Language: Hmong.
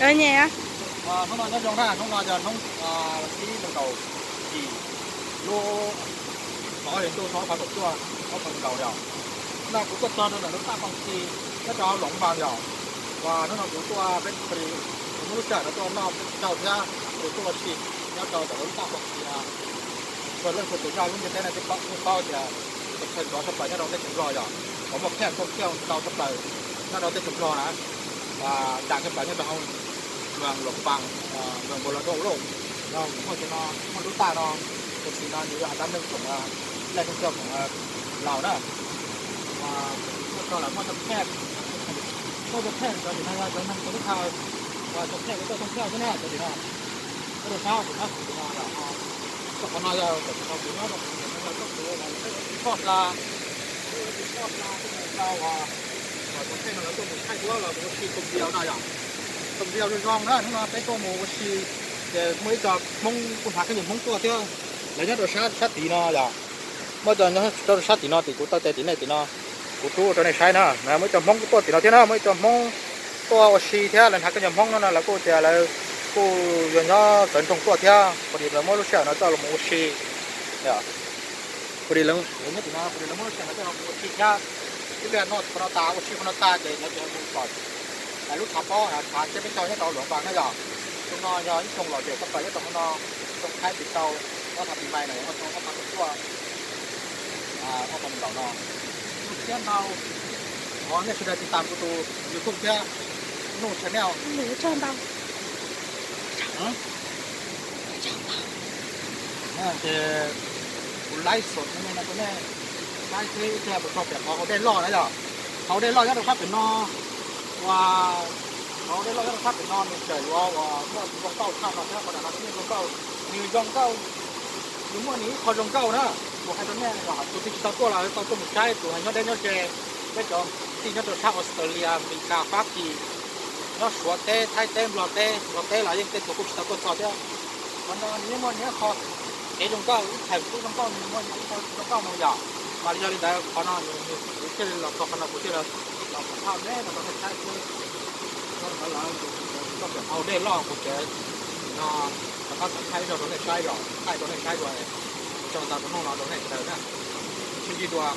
Hnub no nyob zoo na, hnub no yog hnub thib nees nkaum yim lub xyoo ob phav kaum cuaj, ob phav nees nkaum yog. Hnub no kuv tuaj txog rau ntawm lub taj Poo Xi nyob rau Loos Npas yog, uas hnub no kuv tuaj peb pw, kuv muab lub sij hawm no tuaj noj peb caug thiab pw tuaj ua si nyob rau ntawm lub taj Poo Xi. Txhua leej txhua tus nyob lub ntiaj teb no twb paub tias tus chaw nrov tshaj plaws nyob rau teb chaws Nplog yog, uas muaj kheej thooj thiaj ntau tshaj plaws nyob rau teb chaws Nplog na, uas nram tshaj plaws nyob rau hauv Luas Npas, Luas Npas Los Rau Lauj, yog muaj cov no, muaj lub taj no, tus txiv no nws yog has tab neeg tsoom lej thooj thiaj tsoom laus na. Tuaj txog lawm muaj cov kheej, muaj cov kheej cov tim no yog cov neeg txawv teb chaws, uas cov kheej uas tuaj thooj thiaj xwb na cov tim no. Nyob rau sab kuv nyob kuv tim no yog, txog qhov no yog tam sim no kuv nyob rau kuv tim no yog txoj kev uas peb ua tus poj hla, peb ua tus poj hla tej mus rau uas cov kheej no lawv tuaj mus thaij duab los mus ua si tus video no yog, tus video zoo zoo na. Hnub no peb tuaj mus ua si ces muaj ib co Hmoob kuj hnav khaub ncaws Hmoob tuaj thiab, lawv nyob rau sab tid no yog, muaj ib co nyob rau sab tim no tim kuv taw tes tim nej tim no, kuv rub rau nej saib na, muaj ib co Hmoob kuj tuaj tim no thiab na, muaj ib co Hmoob tuaj ua si thiab lawv hnav khaub ncaws Hmoob no no lawv kuj tias lawv kuj yog nyob txawv nroog tuaj thiab, pom li lawv muab lub sij hawm no coj los mus ua si. Pom li lawv nyob tim no pom li lawv muab lub sij hawm no coj los mus ua si thiab. Ib pliag noj qhov no tas ua si qhov no tas ces lawv tias mus tom lub tshav pob tshav tsiab peb caug nyob rau Luas Npas na yog. Xyoo no yog ib xyoo lom zem tshaj plaws nyob rau qhov no, xyoo Thaib pib tau ob phav pib mai no, ob xyoo ob phav kaum cuaj, ob phav nees nkaum no. Hnub thiab ntau, thov nej sawv daws tiv tam kuv tus YouTube thiab, Nuj Channel. Ces kuv live xom no rau nej saib seb ib pliag puas tso pem qhov hauv dej loj na yog. Qhov hauv dej loj nyob rau sab pem no, uas qhov hauv dej loj nyob rau sab pem no nws tseem yuav uas muaj zoo nkauj tshaj no thiab, qhov ntawm no nws muaj zoo nkauj, nws zoo nkauj, nws muaj nws ib qho zoo nkauj na. Kuv hais rau nej, tus twg tsis tau tuaj los tau tuaj mus saib, tus hais nyob deb nyob ze, peb cov tij nyob rau sab Australia, Amelikas, Fab Kis, nyob Suav teb, Thaib teb, Nplog teb, Nplog teb los yeej tej tug kuj tsis tau tuaj txog thiab. Qhov no nws yeej muaj nws ib qho kev zoo nkauj, ib theem kuj zoo nkauj, nws muaj nws ib qho zoo nkauj no yom. Mas li yog li ntawd qhov no nws kuv thiaj li los txog qhov no kuv thiaj li los phom phaj deb no rau nej saib xwb. Lawv tso pem hauv dej loj kuv tseem no rov qab xav thaij ib zaug rau nej saib yom, thaij rau nej saib dua, tso ntawd rau hnub no rau nej sawv daws na, sib ntsib dua.